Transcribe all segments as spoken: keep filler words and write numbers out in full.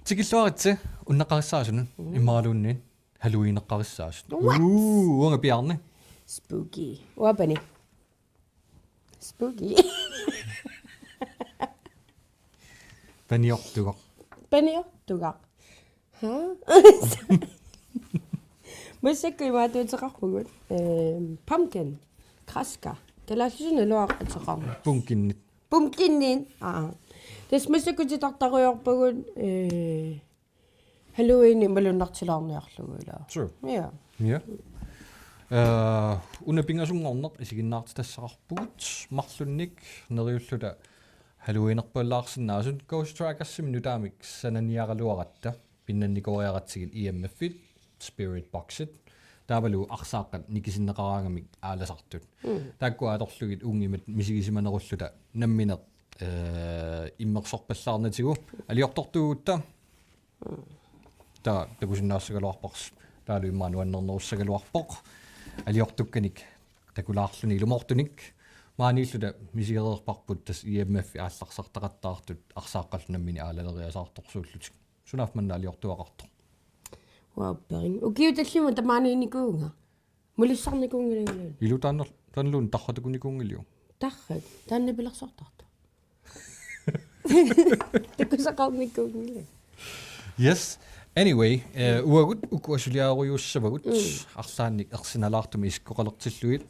Tikilluaritsi, unneqqarissaasunut, mm, imaluunniit Halloweeneqqarissaasut. What? Uu, uanga Bjarne. Spooky. Uanga Pani. Spooky. Paniortugaq. Paniortugaq. Ha? Massakkut imaattuuteqarpugut. Ehm, pumpkin. Kraska. Kalaallisut naluara ateqarneq. Pumpkinit. Pumpkinit. Aa. Tassa massakkut titartarujoorpugut, eh, Halloween malunnartilaarniarlugu ilaa. True. Ja. Ja. Eh, una pingasunngorneq isiginnaartitassaqarpugut marlunnik neriulluta Halloweenerpallaarsinnaasut Ghost Trackersimik nutaamik sananiaraluaratta pinnannikoriaratsigit E M F-it, Spirit Boxit, taavalu arsaaqqat nikisinneqaraangamik aalasartut. Mm. Taakkua atorlugit uunga imatut misigisimanerulluta nammineq, eh, immersorpallaarnatigu aliortortuugutta. Taava takusinnaassagaluarparsi, taavalu immaqa nuannernerussagaluarpoq. Aliortukkanik takulaarluni ilumoortunik maaniilluta misigereerparput tassa E M F-i aallarsartaqattaartut arsaaqqallu nammineq aalaleriasaartorsuullutik. Sunaaffa manna aliortuaqartoq. Uappering. Ukiut tallimat tamaaniinnikuuvunga. Mulissarnikuunngilanga. Ilu taanna, taannaluunniit tarratakunikuunngiliuk? Tarrat. Taanna pilersartartoq. Takusaqarnikuunngilanga. Yes. Anyway, eh, uagut ukua suliarujussuussavagut, mm, arlaannik ersinalaartumik isikkoqalertillugit.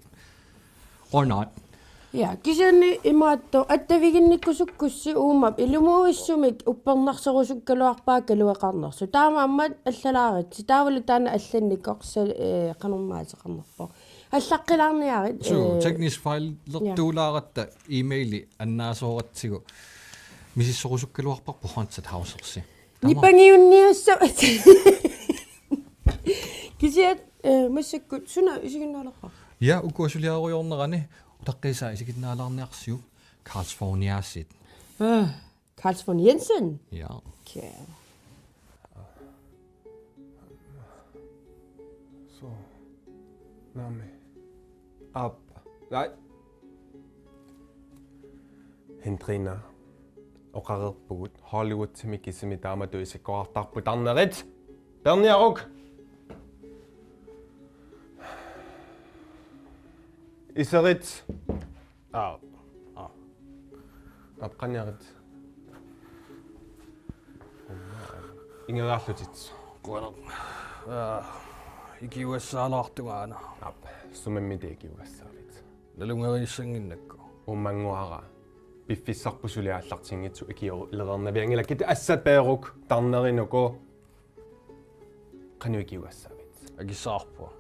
Or not. Ja, kisianni imaattoq attaviginnikkusukkussi uuma ilumuuissumik uppernarserusukkaluarpaa kalueqarnersoq. Taamaammat allalaaritsi. Taavalu taanna allannikoq sa-, eh, qanormaa ateqarnerpoq. Allaqqilaarniarit, so, eh, teknisk fejl, ja, lertuulaaratta e-maili annaasooratsigu misissorusukkaluarparput haunted houses. Tama- Nipangiunniussa-, kisiat, eh, massakkut suna isiginnaalerpa? Ja, ukua suliarujoornerani utaqqiisaa isiginnaalaarniarsiuk Carls von Jensen. Ah, Carls von Jensen? Ja. Okay. So, naamik. Aap. Nej. Hindrina. Oqareerpugut Hollywoodimi kisimi taamatut isikkoqartarput tarnerit. Peerniaruk. Iserit. Aa. Aa. Aap, qaniarit. Ingerlaarlutit. Qujanaq. Aa, ikiugassaalaartunga aana. Aap, sumimmitit ikiugassaavit? Nalunngeriissannginnakku. Uumannguara. Piffissarput suli aallartinngitsoq ikiulereernavianngilakkit, assat peeruk tarnerinuku. Qanoq ikiugassaavit? Akissaqarpunga.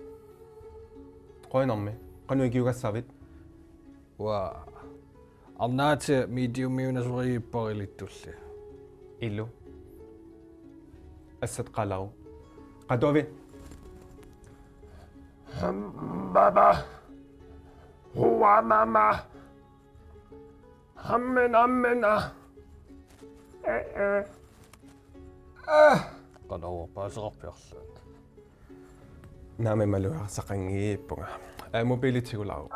Qujanarmi. Qanoq ikiugassaavit? Uanga arnaatia mediumiunasorigippara ilittulli. Ilu. Assat qalaru. Qatuavi. Hambaba. Huamama. Hammen, hammen, ah. Eh, eh. Ah. Qanoq paaseqarpiarlugu. Naamik, malugersaqanngippunga. Eh, mobiili tigulaaruk.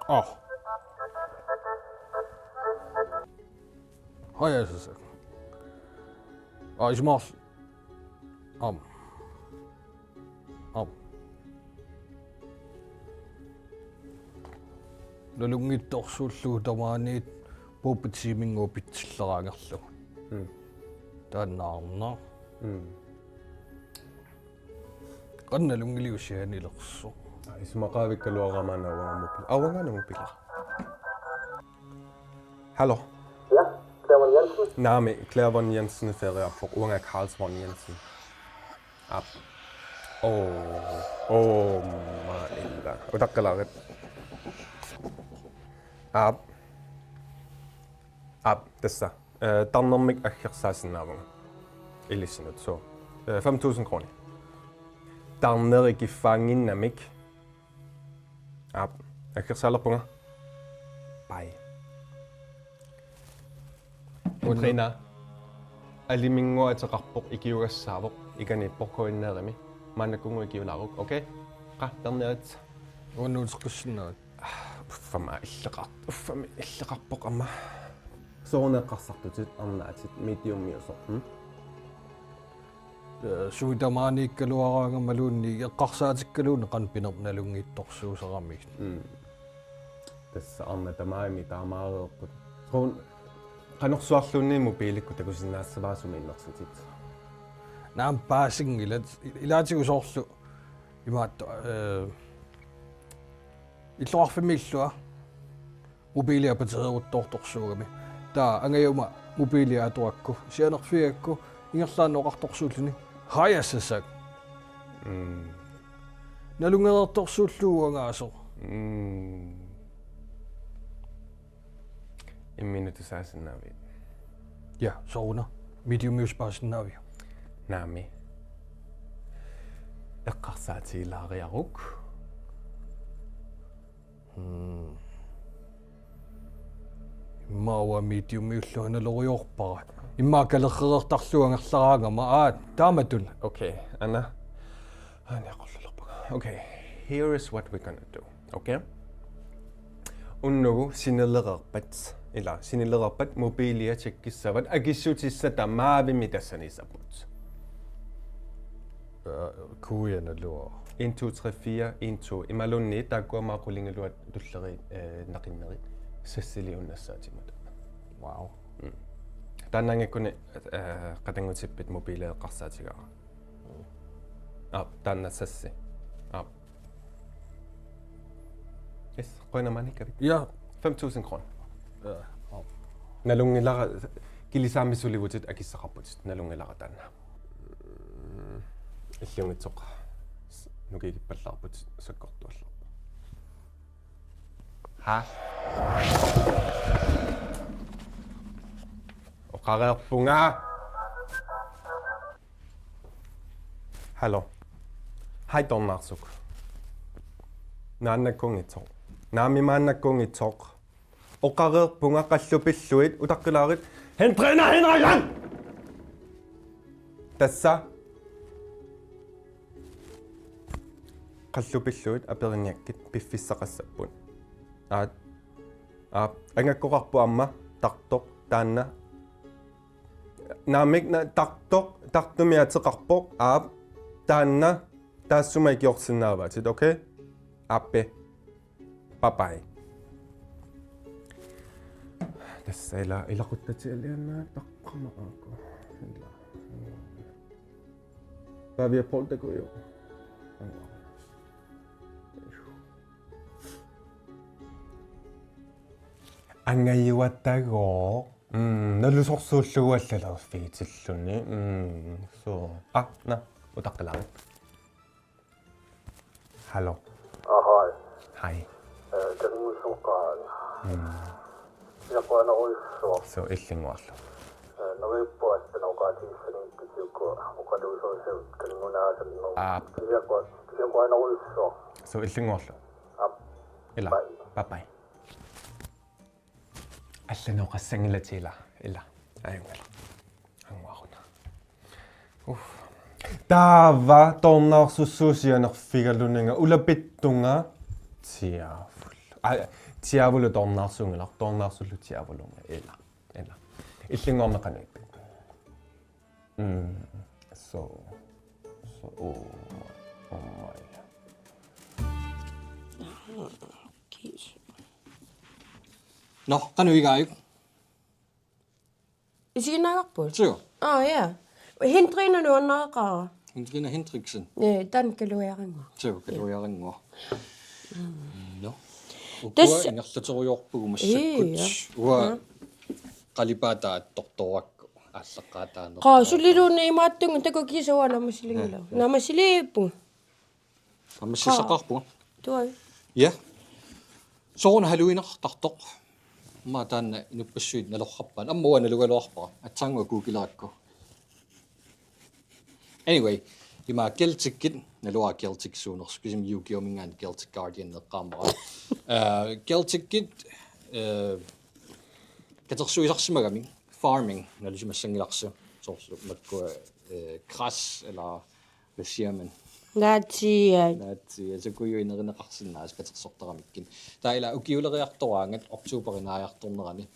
Aa. Haja sasa. Aa, isumaqarl-. Aam. Aap. Nalunngitsorsuullugu tamaaniit puuppit tiiminngooq pitsilleraangerlugu. Mm. Taannaarna. Mm. Qanoq nalunngiliuk sianilersoq? Aa, isumaqaavikkaluaraana uanga mobiili. Aa, uanga mobiili. Hallo. Ja, Claire von Jensen. Naamik, Claire von Jensen feriarpoq, uanga Carls von Jensen. Aap. Oo, oo, ma illa. Utaqqilaarit. Aap. Aap, tassa. Eh, tarnermik aggersaasinnaavunga. Ilissinnut, so. Eh, fem tusind kroner. Tarneri kiffaannginnamik. Aap, aggersaalerpunga. Bye. Unna. Katrina, aliminngua ateqarpoq ikiugassaavoq, ikani porkoinnerimi. Maannakkunngua ikiulaaruk, okay? Qaa, tarnerit. Uannuuteqqissinnavat. Uffama illeqar-, uffami illeqarpoq aamma. Soorunami eqqarsartutit arnaatit mediumiusoq, hm? Sumi tamaaniikkaluaraangamaluunniit eqqarsaatikkaluunniit qanoq pineq nalunngiittorsuusaramigit. Mm. Tassa arnat tamaani taamaareerput. Soorlu qanorsuarluunniit mobiilikkut takusinnaassavaa sumi innersutit? Naamik paasinngillat, ilaatigut soorlu imaattoq, eh, illoqarfimmi illua mobiilia apateeruttoortorsuugami. Taava angajuma mobiilia atorakku, sianerfigigakku, ingerlaannaq oqartorsuulluni: Hej, Assasak. Mm. Nalunngereertorsuullugu angaasoq. Mm. Imminut tusaasinnaaviuk? Ja, sooruna. Mediumiusut paasinnaaviuk? Naamik. Eqqarsaatigilaariaruk. Hmm. Immaqa uanga mediumiullugu naloriorpara. Immaqa kalerrereertarlugu angerlaraangama. Aa, taamatut. Okay, Anna. Aani aqullulerpunga. Okay, here is what we're gonna do. Okay? Unnugu sinileriarpat, ila, sinileriarpat mobiilia tjekkissavat akissutissat tamaavimmi tassaniissapput. Kuuja naluara. En, to, tre, fire, en, to. Imaluunniit taakkua aamma qulingiluat tulleriit, eh, naqinnerit. Sassiliunnassaatimut. Wow. Mm. Taannaanngikkuni, eh, qatanngutippit mobiilia eqqarsaatigaara. Aap, taanna sassi. Aap. Yes, qujanaq maaniikkavit. Ja. Fem tusind kroner. Ja. Aap. Nalunngilara, Kilisaammi sulivutit akissaqarputit, nalunngilara taanna. Illuanngitsoq. Nukiikippallaarputit sakkortuallaarpoq. Ha? Oqareerpunga. Hallo. Hej, Tornaarsuk. Naannakkuunngitsoq. Naamik, maannakkuunngitsoq. Oqareerpunga, qallut pillugit, utaqqilaarit. Hindrina Henriksen! Tassa. Qallut pillugit aperiniakkit piffissaqassapput. Aat. Aap, angakkoqarpoq aamma, Tartoq, taanna. Naamik, na-, Tartoq, Tartumik ateqarpoq, aap, taanna, taassuma ikiorsinnaavatit, okay? Aappi. Bye bye. Tassa ila, ilaquttatit alianaa taqqama aaku. Ila. Pavia Paul takuju. Angajuatagooq. Mm, nalusorsuullugu allalerfigitilluni. Mm, so. Ah, na, utaqqilaarit. Hallo. Ahai. Hej. Eh, takumussuuqqaani. Mm. Kisianni qujanarujussuaq. So, illinnguarlu. Eh, neriuppunga allanut oqaatigissagikkit uku oqaluuserisagut kaningunaasanngorlugit. Aap. Kisianni, kisianni qujanarujussuaq. So, illinnguarlu. Aap. Ila. Bye. Bye bye. Allanut oqassanngilatit ila. Ila. Ajunngilaq. Anguaruna. Uff. Taava Tornaarsussuup sianerfigaluninga ulapittunga Tiavulu. Aa, Tiavulu Tornaarsuunngilaq, Tornaarsullu Tiavulunga. Ila. Ila. Illinnguarmi qanoq ippit? Mm. So. So, oh my, oh my. Nå, qanoq igaajuk? Isiginnaagarput? Suu. Aa, ja. Hindrina nuannareqaara. Hindrina Hendriksen. Ee, taanna Kaluajaranngua. Suu, Kaluajaranngua. Nå. Ukua Tassa- ingerlaterujoorpugut massakkut. Ii, ja. Uanga Ja. qalipaataa attortoorakku aallaqqaataanerpaa. Qaa, suliluunniit imaattunga takukkit uanga naammassiliinngilagut. Naammassiliippugut. Naammassissaqarpunga. Tuai. Ja. Sooruna Halloweeneqartartoq. Aamma taanna inuppassuit nalorarpaat. Aamma uanga nalugaluarpara. Aatsaannguaq googlerakku. Anyway, ima Celtickit, naluara Celtic suunersut, kisimi Yu-Gi-Oh-minngaanniit Celtic Guardian eqqaamavara. Eh, Celtickit, eh, katersuisarsimagamik, farming, nalusimassanngilarsi, soorlu makkua, eh, græs, eller hvad siger man? Naatsiiat. Naatsiiat, så kunne jo inerineqarsinnaasut katersortaramikku. Taava ila ukiuleriartoraangat oktoberit naajartornerani,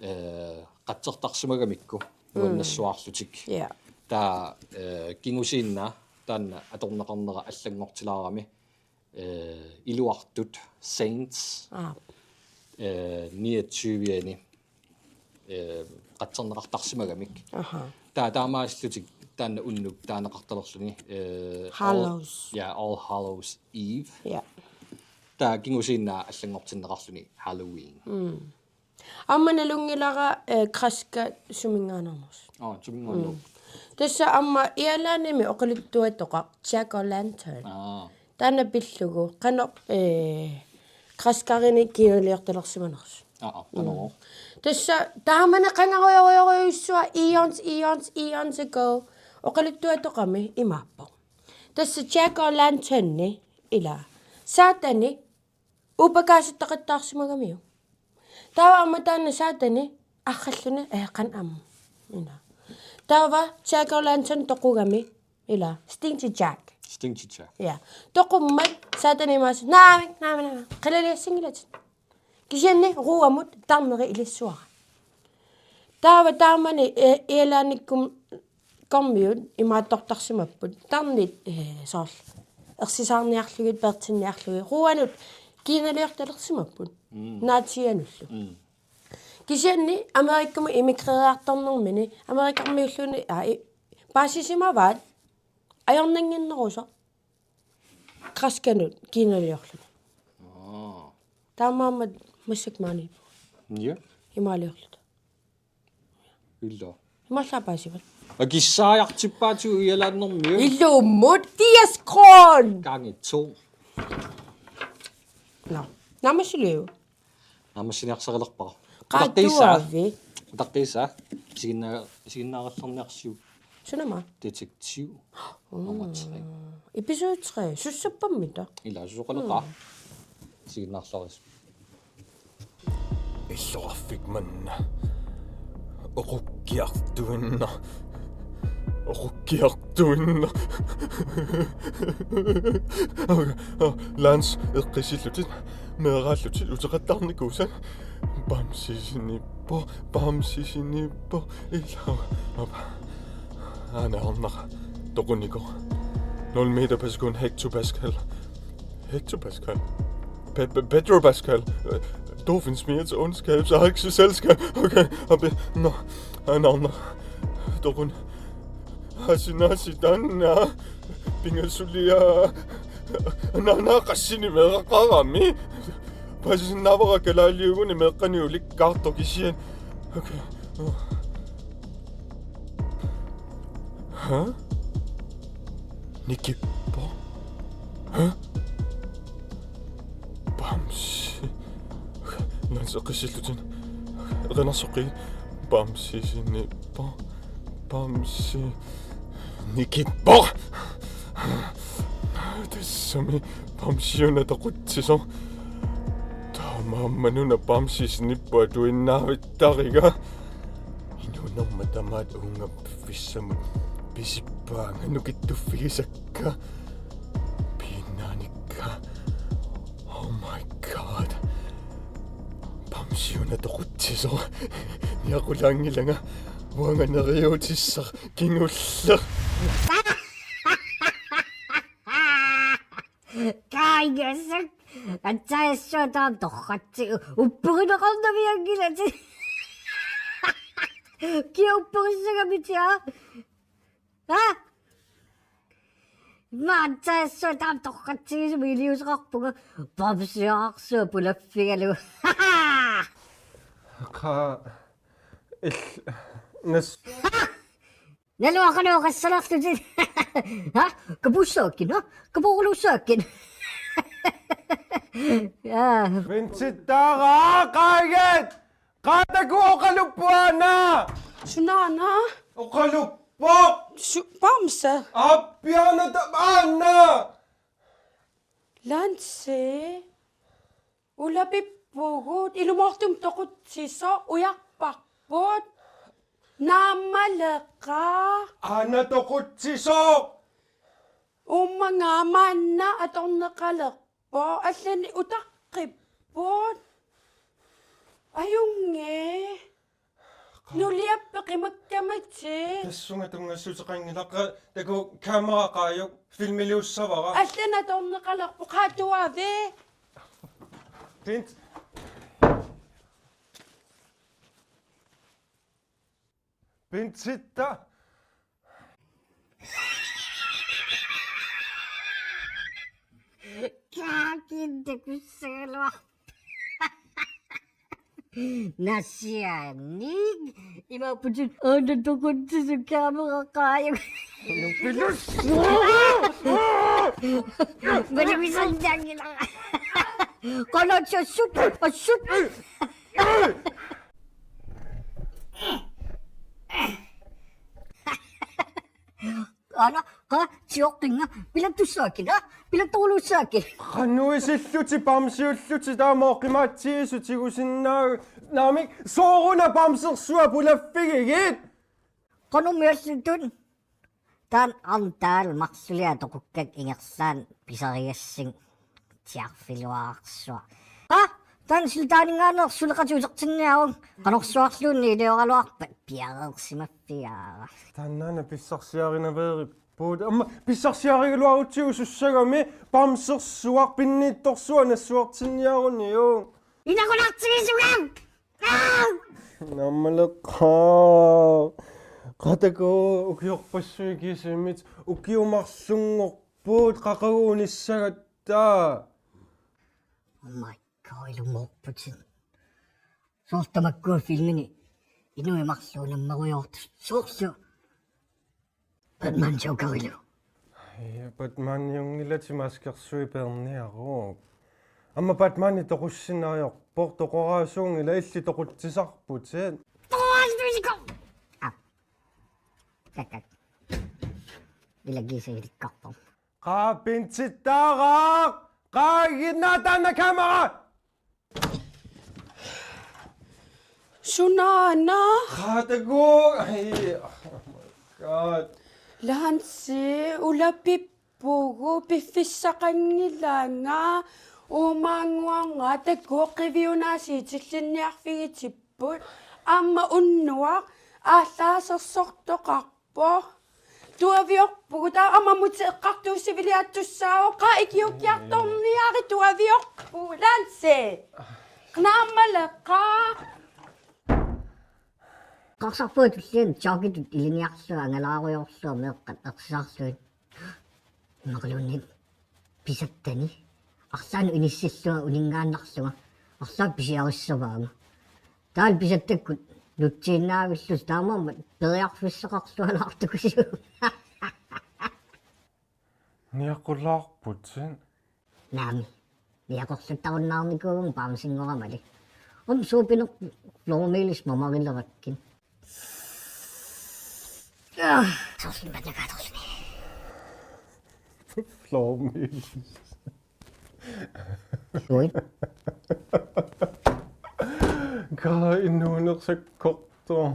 eh, qatsertarsimagamikku, nuannassuarlutik. Ja. Taava, eh, kingusinnerani taanna atorneqarnera allanngortilaarami, eh, iluartut Saints, Aa. eh, niogtyve-ani, eh, qatserneqartarsimagamik. Aha. Taava taamaallutik taanna unnuk taaneqartalerluni, eh, All-, Hallows. Ja, All Hallows Eve. Ja. Taava kingusinnerani allanngortinneqarluni Halloween. Mm. Aamma nalunngilara, eh, græska suminngaanneernersoq. Aa, suminngaanneersoq. Mm. Tassa aamma Irlandimi oqaluttuatoqaq Jack O'Lantern. Aa. Taanna pillugu qanoq, eh, græskerinik kiinaliortalersimanersoq. Aa, aa, qanoq. Mm. Tassa taamani qangarujorujorujussuaq eons, eons, eons ago oqaluttuatoqarami imaappoq. Tassa Jack O'Lantern ila Saatani upakaasittaqattaarsimagamiuk. Taava aamma taanna Saatani arralluni eeqan aamma. Ina. Taava Jack O'Lantern toqugami ila Stingy Jack. Stingy Jack. Ja. Toqummat Saatani imaassaaq: Naamik, naamik, naamik. Qilaliassanngilatit. Kisianni ruuamut tarneri ilissuara. Taava taamani, eh, Irlandikkut kormiut imaattortarsimapput. Tarnit, eh, soorlu ersisaarniarlugit, peertinniarlugit. Ruuanut kiinaliortalersimapput. Mm. Nazianullu. Mm. Kisianni Amerikkamut immigreriartornermini, Amerikarmiulluunniit, aa, i-, paasisimavaat ajornannginnerusoq græskanut kiinaliorluni. Aa. Taamaammat massakkut maani. Ja. Imaaliorluta. Ilaa. Imaallaat paasivat. Akissaajartippaatigut Irlandermiut. Ilumut ti kroner. Gange to. Nå. Naammassiliuk? Naammassiniarsarilerpara. Qaatuavi. Utaqqisa. Utaqqisa. Isiginna-, isiginnaarallarniarsiuk. Sunama? Detektiv. Mm. Nummer tre. Episode tre. Sussappammita? Ilaa, susoqaleqaaq. Mm. Isiginnaarlaris. Illoqarfik manna. Oqukkiartuinna. Oqukkiartuinna. Lance eqqisillutit. Meeraallutit uteqattaarnikuusat. Bamsisinippoq, bamsisinippoq, ilaa. Aana arnaq toqunikoq. Nul meter per sekund, hektopascal. Hektopascal? Pe-, pe-, petropascal. Øh, Dolphin smiger til ondskab, så har ikke selskab. Okay, og be-, nå, aana arnaq toqun. Asinasi tanna. Pingasulia. Nana qassini meeraqarami. Paasisinnaavara kalaaliuguni meeqqani ulikkaartoq kisianni. Okay. Hæ? Nikippoq. Hæ? Bamsi. Lance eqqisillutit. Erinarsoqqigit. Bamsisinippoq. Bamsi. Nikippoq. Tassami bamsiuna toqutsisoq. Taamaammat una bamsisinippoq atuinnaavittariga. Inuunerma tamaat uunga piffissamut pisippaanga nukittuffigisakka. Piinnaanikka. Oh my God. Bamsiuna toqutsisoq. Niaqulaanngilanga. Uanga neriuutissaq kingulleq. Kaajassak. Aatsaassuaq taama torratsigu. Upperineqarnavianngilatit. Kia upperissagamitia? Ha? Aatsaassuaq taama torratsigisumik iliuuseqarpunga. Bamsiarsuaq pulaffigalugu. Qa-, il-, nas- Naluara qanoq oqassalerlutit. Ha? Kapuussaakkit, ha? Kapuulussaakkin. Ja. Vintittara, qaagit! Qaataku oqaluppoq aana! Sunaana? Oqaluppoq! Su-, bamse. Appiana ta-, aana! Lance. Ulapippugut, ilumoortumik toqutsisoq ujarparput. Naammaleqaaq. Aana toqutsisoq. Uummaga maanna atorneqalerpoq. Allanik utaqqipput. Ajunngi. Nuliappeq imakkamati. Tassunga tunngassuteqanngilaq, takuuk kamera qaajuk filmiliussavara. Allanut atorneqalerpoq, qaa tuavi. Bent. Bentitta. Kaakinta kussagaluarpa. Nasianik. Imaappoq aana toqutsisut kamera qaajuk. Malugisanngilara. Qanoq assut, assut. Aana, qaa, tioqqinnga, pilattussaakkit, aa, pilattorlussaakkit. Qanoq isillutit bamsiullutit taama oqimaatsigisut tigusinnaagamik, sooruna bamsersuaq pulaffigigit? Qanormi allutut? Taanna aamma taavalu marluliaq toqukkakka ingerlaannaq pisarigassat tiarfiluararsuaq. Aa, taanna silataaninngaanneersoq suleqatik utertinniaruk, qanorsuarluunniit ilioraluarpat piareersimaffigaara. Taannaana pissarsiarinaveerippoq. Aamma pissarsiarigaluarutsigu sussagami bamsersuaq pinniittorsuaq nassuertinniaruniuk. Inaqunartigisugaq! Aa! Naammalleqqaaq. Qaa takuuk ukiorpassuit kisimik ukiut marlunngorput qaqugu unissagatta. Oh my God, ilumoorputit. Soorlu tamakkua filmini inuit marluk unammerujoortut. Soorlu Batman Jokerilu. Ai, Batmaniunngilatit maskersuit peerniaruk. Aamma Batmani toqussinnaajuvoq, toqoraasuunngilaq, illit toqutsisarputit. Toqoraasuusiku! Aa. Kak, kak. Ilagiisa ilikkarpoq. Qaa Bentittaaraq! Qaa iginnaa taanna kamera! Sunaana? Qaa takuuk! Ai, oh my God. Lansi, ulapippugut, piffissaqanngilanga, uumaannguarnga takuuk qiviunaasiit tillinniarfigitipput. Aamma unnuaq aallaasersortoqarpoq. Tuaviorpugut, taava aamma muti eqqartuussiviliaattussaavoq, qaa ikiuukkiartorniarit, tuaviorpugut, Lansi. Naammalleqqaaq. Eqqarsarpunga tulliani joggitut ilinniarlunga angalaarujoorlunga meeqqat ersisarlugit. Immaqaluunniit pisattani. Arlaannut inissillunga uninngaannarlunga. Arlaat pisiarissavaanga. Taavalu pisattakkut nutsiinnaavillusi taamaammat periarfissaqarlualaartukusiuk. Niaqulaarputit. Naamik. Niaqorluttarunnaarnikuuvunga bamsingorama. Aamma suupineq flormelis mamarilerakkit. Aa, soorlu maannakkut atorluni. Flormelis. Ui. Qaa inuuneq sakkortooq.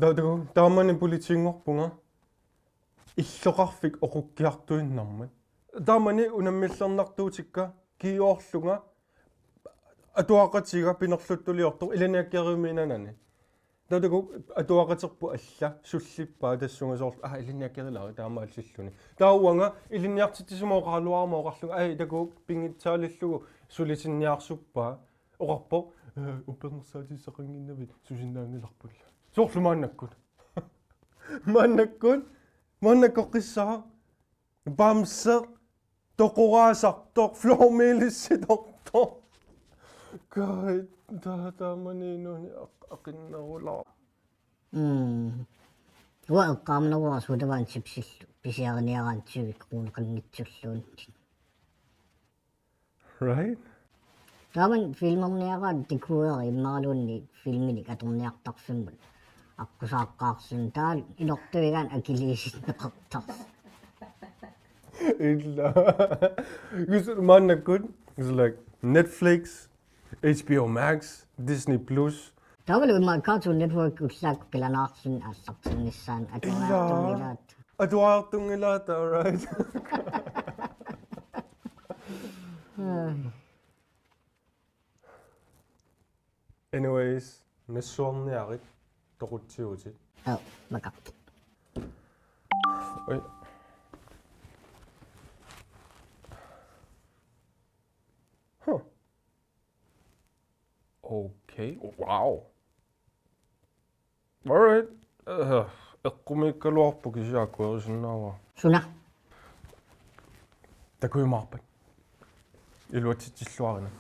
Taava takuuk, taamani politiinngorpunga. Illoqarfik oqukkiartuinnarmat. Taamani unammillernartuutikka kiiorlunga atuaqatiga pinerluttuliortoq ilinniakkeriuminanani. Taava takuuk atuaqaterput alla sullippaat tassunga soorlu, aa, ilinniakkerilaaruk taamaallilluni. Taava uanga ilinniartitsisumik oqaraluarama oqarlunga, ai, takuuk pinngitsaalillugu sulisinniarsuppaa. Oqarpoq, ee, uppernersaatissaqannginnavit susinnaanngilarpullaa. Soorlu maannakkut. Maannakkut, maannakkoqqissaaq. Bamseq, toqoraasartoq, flormelissitortoq. Qaa, taa-, taamani inuuneq aq-, aqinnerulaaq. Mm. Uanga eqqaamaneruara sodavand chipsillu pisiariniaraanni tyve kroneqanngitsulluunniit. Right? Taamani filmerniaraanni tikuueri immaqaluunniit filminik atorniartarfimmut aqqusaaqqaarluni taavalu inortuigaanni akiliisinneqartarsi. Ila. Kisianni maannakkut, it's like Netflix, H B O Max, Disney Plus. Taavalu immaqa Cartoon Network ullaakkut qilanaarluni aallartinnissaanut atuariartunngilaat. Atuariartunngilaat, all right. Anyways, nassuarniarit. Toqutsiutit. Au, makap. Oi. Huh. Okay. Wow. All right. Uh, eqqumiikkaluarpoq kisianni akuerisinnaavara. Suna? Takujumaarpat. Iluatsitsilluarina.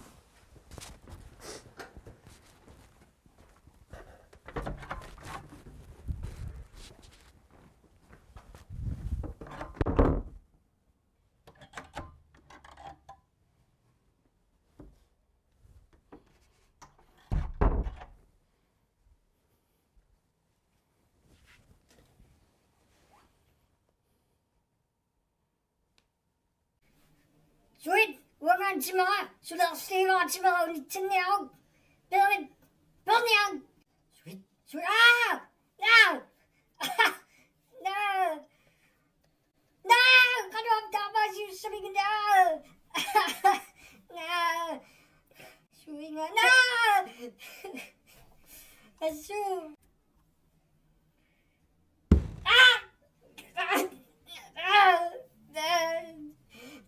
Suit, uanga timera, sulersliivara timera unitsinniaruk. Perit, perniaruk. Suit, suit, aa! No! No! No! Qanoq taamaasiussamik, no! No! Suinga, no! Assut.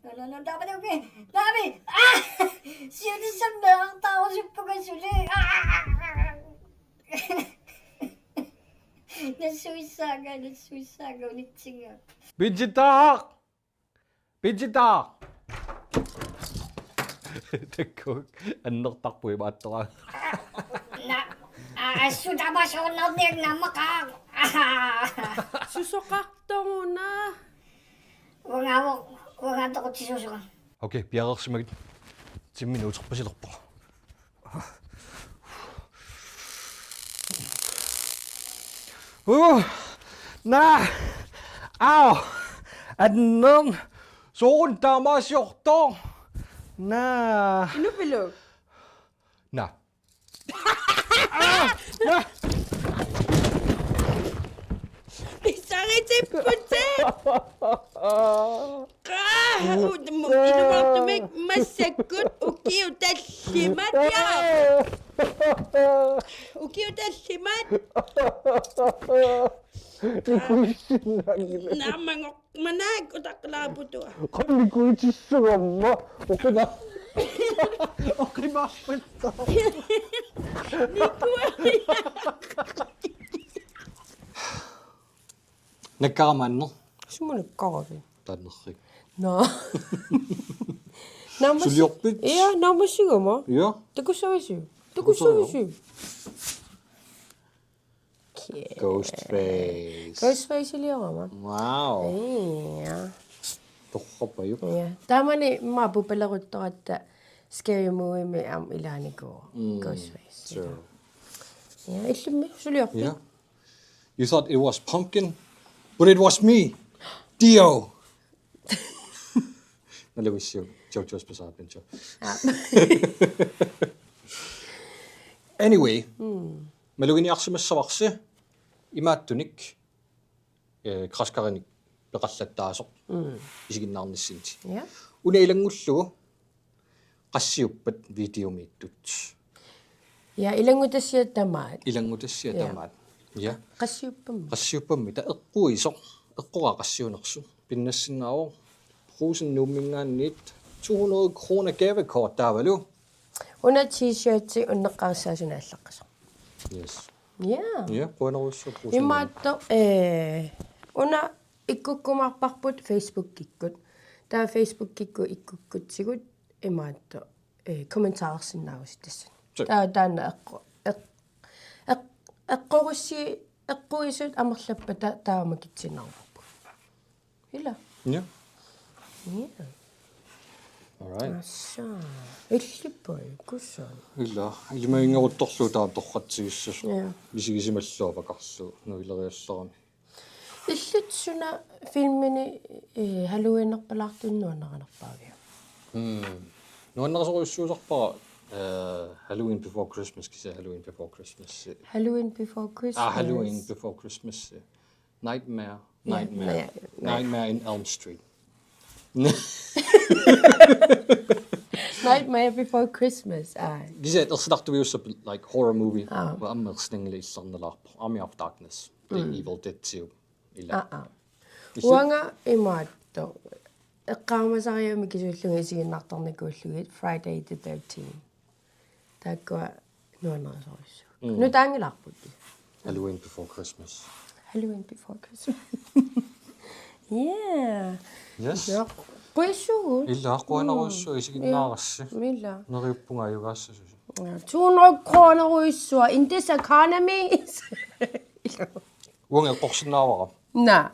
No, no, no, taama takuuk. Taama. Siunissamik meerartaarusuppunga suli. Nassuissaanga, nassuissaanga, unitsinga. Pitsitaaq! Pitsitaaq! Takuuk, annertarpoq imaattoq. Na, a, assut tamasoornarniak nammaqaaq. Susoqartoruna. Uangaavoq, uangaavoq toqutsisuusunga. Okay, piareersimagit. Timmineq uterpasilerpoq. Uh, na, au, annertoq, soorunami taamaasiortoq. Na. Inupilu? Na. Ah, na. Pisaritipput. Qaa, u-, mu-, ilumoortumik massakkut ukiut tallimat, ja. Ukiut tallimat. Nikuisinnaanngilaq. Naammangoq manaak utaqqilaarputua. Qaa, nikuitissagama. Oqina. Oqimaarpallaaq. Nikuia. Nakkarama annertoq. Sumut nakkaravit? Taannerrik. Naa. Naammassi-, suliorpit? Ja, naammassigama. Ja. Takussavissiuk? Takussavissiuk? Okay. Ghostface. Ghostface-iliorama. Wow. Ja. Torrappajuk. Ja. Taamani maani pupeleruttoratta Scary Movie-mi aamma ilaanikuuvoq. Mm, Ghostface. Sure. Ja, illimmi suliorpit? Ja. You thought it was Pumpkin, but it was me, Dio. Nalugissiuk, JoJo's Bizarre Adventure. Aa. Anyway, mm, maluginiarsimassavarsi imaattunik, eh, græskarinik peqallattaasoq, mm, isiginnaarnissinni. Ja. Una ilanngullugu qassiuppat videomiittut. Ja, ilanngutassiat tamaat. Ilanngutassiat, ja, tamaat. Ja. Qassiuppammi? Qassiuppammi. Taava eqquisoq. Eqqoraa qassiunersoq. Pinnassinnaavoq Brugsen Nuumminngaanniit to hundrede kroner gavekort taavalu. Una t-shirti unneqqarissaasunik allaqqisoq. Yes. Ja. Ja, qujanarujussuaq Brugsen. Imaattoq, eh, una ikkukkumaarparput Facebookikkut. Taava Facebookikkut ikkukkutsigu imaattoq, eh, kommentarersinnaavusi tassani. Suu. Taava taanna eqqu-, eq-, eq-, eqqorussi-, eqquisut amerlappata taava makitsiinnarparput. Ila. Ja. Ja. All right. Assa. Illippui, kusan. Ila, ilimaginngeruttorlugu taama torratsigissasoq. Ja. Misigisimallunga avaqqarlugu nuileriallarami. Illit suna filmini, eh, Halloweenerpalaartunut nuannarinerpaaviuk? Hmm. Nuannarisorujussuusarpara, eh, Halloween Before Christmas, kisianni Halloween Before Christmas. Halloween Before Christmas. Ah, Halloween Before Christmas. Nightmare. Ja, Nightmare. Ja, ja. Nightmare in Elm Street. Nightmare Before Christmas. Aa. Kisianni ersilartuiussapput like horror movie. Aa. Aamma Ersinngilaq illarnalaarpoq. Army of Darkness. The Evil Dead-iup. Ila. Aa. Uanga imaattoq. Eqqaamasariummi kisuullugit isiginnartarnikuullugit Friday the thirteenth. Taakkua nuannarisorujussuupput. Mm. Nutaanngilaarput. Halloween Before Christmas. Halloween Before Christmas. Yeah. Yes. Ja. Quissugut. Ila quanarujussuaq isiginnaarassi. Milla. Neriuppunga ajugaassasusi. Tuunruk kronerujussuaq in this economy. Uanga eqqorsinnaavara. Naa.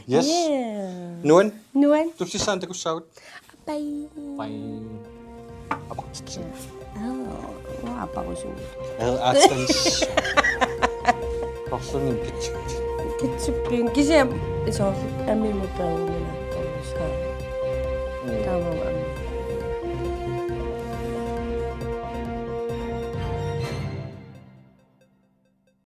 Yes. Yeah. Nuan. Nuan. Tullissaani takussaagut. Bye. Bye. Apatit. Oh, aparusugut. Apatit. Apatit. Apatit. Kitsuppiun kisianni isoorlu amimut peruumilaakkarusaa.